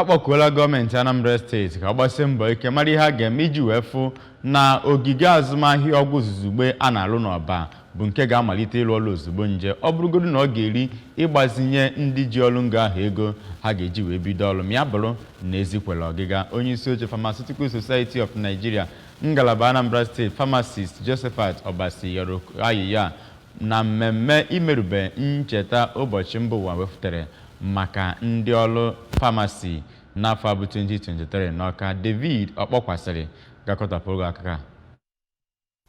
Akpọkuola gọọmenti Anambra Steeti ka ọ gbasie mbọ ike mara ihe a ga-eme iji wee fụ na ogige azụmahịa ọgwụ zuzugbe a na-alụ n'Ọba bụ nke ga-amalite ịrụ ọrụ ozugbo nje ọ bụrụgodu na ọ ga-eri ịgbazinye ndị ji ọrụ ngo ahụ ego ha ga-eji wee bido ọrụ, ma ya bụrụ na ezikwere ọgịga. Onye isi oche Pharmaceutical Society of Nigeria, ngalaba Anambra Steeti, Pharmacist Josephat Obasi, yọrọ ayịyọ a na mmemme imerube ncheta ụbọchị mba ụwa wepụtara maka ndị ọrụ famasi n'afọ a bụ 2023 n'Ọka. David Ọkpọkwasịrị gakọtapụrụ gị akụkọ a.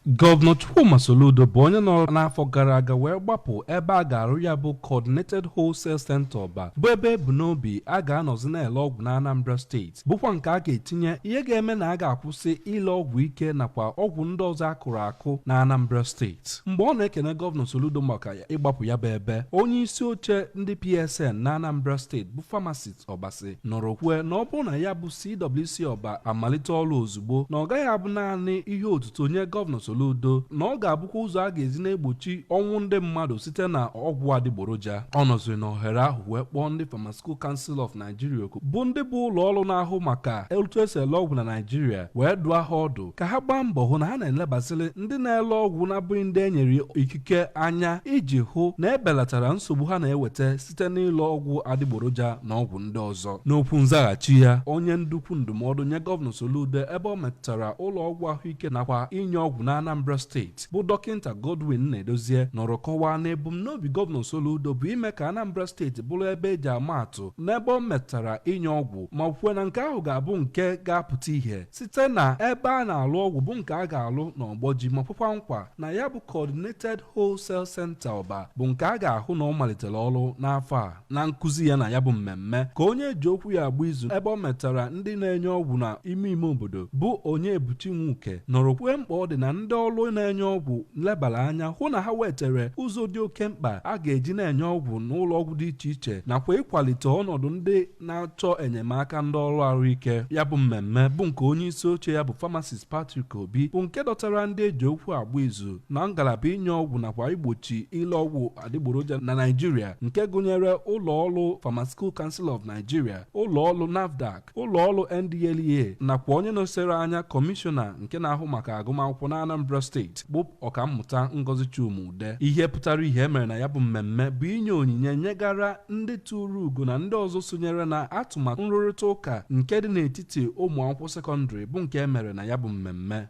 Gọvanọ Chukwuma Soludo bụ onye nọrọ n'afọ gara aga wee gbapụ ebe a ga-arụ ya bụ Coordinated Wholesale Center Ọba, bụ ebe ebu n'obi a ga-anọzi na-ele ọgwụ na Anambra Steeti, bụkwa nke a ga-etinye ihe ga-eme na a ga-akwụsị ile ọgwụ ike nakwa ọgwụ ndị ọzọ akụrụ akụ na Anambra Steeti. Mgbe ọ na-ekene Gọvanọ Soludo maka ịgbapụ ya bụ ebe, onye isi oche ndị PSN na Anambra Steeti bụ Pharmacist Obasi nọrọ kwue na ọ bụrụ na ya bụ CWC Ọba amalite ọrụ ozugbo, na ọ gaghị abụ naanị ihe otuto nye Gọvanọ Soludo, na ọ ga-abụkwa ụzọ a ga-ezi na-egbochi ọnwụ ndị mmadụ site na ọgwụ adịgboroja. Ọ nọziri n'ohere ahụ wee kpọọ ndị Pharmaceutical Council of Nigeria oku, bụ ndị bụ ụlọ ọrụ na-ahụ maka etu esi ele ọgwụ na Nigeria, wee dụọ ha ọdụ ka ha gbaa mbọ hụ na ha na-elebasịrị ndị na-ele ọgwụ na-abụghị ndị e nyere ikike anya, iji hụ na ebelatara nsogbu ha na-eweta site n'ịle ọgwụ adịgboroja na ọgwụ ndị ọzọ. N'okwu nzaghachi ya, onye ndukwu ndụmọdụ nye Gọvanọ Soludo ebe ọ metụtara ụlọ ọgwụ ahụike nakwa inye ọgwụ na Anambra Steeti, bụ Dọkịnta Godwin Nnaedozie, nọrọ kọwaa na ebumnobi Gọvanọ Soludo bụ ime ka Anambra Steeti bụrụ ebe eji ama atụ n'ebe ọ metụtara inye ọgwụ, ma kwuo na nke ahụ ga-abụ nke ga-apụta ìhè site na ebe a na-alụ ọgwụ bụ nke a ga-alụ n'Ọgbọji, ma kwekwa nkwa na ya bụ Coordinated Wholesale Center Ọba bụ nke a ga-ahụ na ọ malitere ọrụ n'afọ a. Na nkụzi ya na ya bụ mmemme, ka onye ji okwu ya agba izu ebe ọ metara ndị na-enye ọgwụ na ime ime obodo, bụ onye Ebuchi Nwuke, nọrọ kwue mkpa ọ dị na ndị ọrụ na-enye ọgwụ lebara anya hụ na ha wetere ụzọ dị oke mkpa a ga-eji na-enye ọgwụ n'ụlọ ọgwụ dị iche iche, nakwa ịkwalite ọnọdụ ndị na-achọ enyemaka ndị ọrụ ahụike. Ya bụ mmemme bụ nke onye isi oche ya bụ Pharmacist Patrick Obi, bụ nke dọtara ndị eji okwu agba izu na ngalaba inye ọgwụ nakwa igbochi ile ọgwụ adịgboroja na Naịjirịa, nke gụnyere ụlọ ọrụ Pharmaceutical Council of Nigeria, ụlọ ọrụ NAFDAC, ụlọ ọrụ NDLEA, nakwa onye nọsere anya kọmishọna nke na-ahụ maka agụmakwụkwọ na Anambra Steeti, bụ Ọkammụta Ngozi Chuma-Udeh. Ihe pụtara ihe mere na ya bụ mmemme bụ inye onyinye nyegara ndị tụrụ ugo na ndị ọzọ sonyere na atụmatụ nrụrịta ụka nke dị n'etiti ụmụ akwụkwọ sekọndịrị, bụ nke e mere na ya bụ mmemme.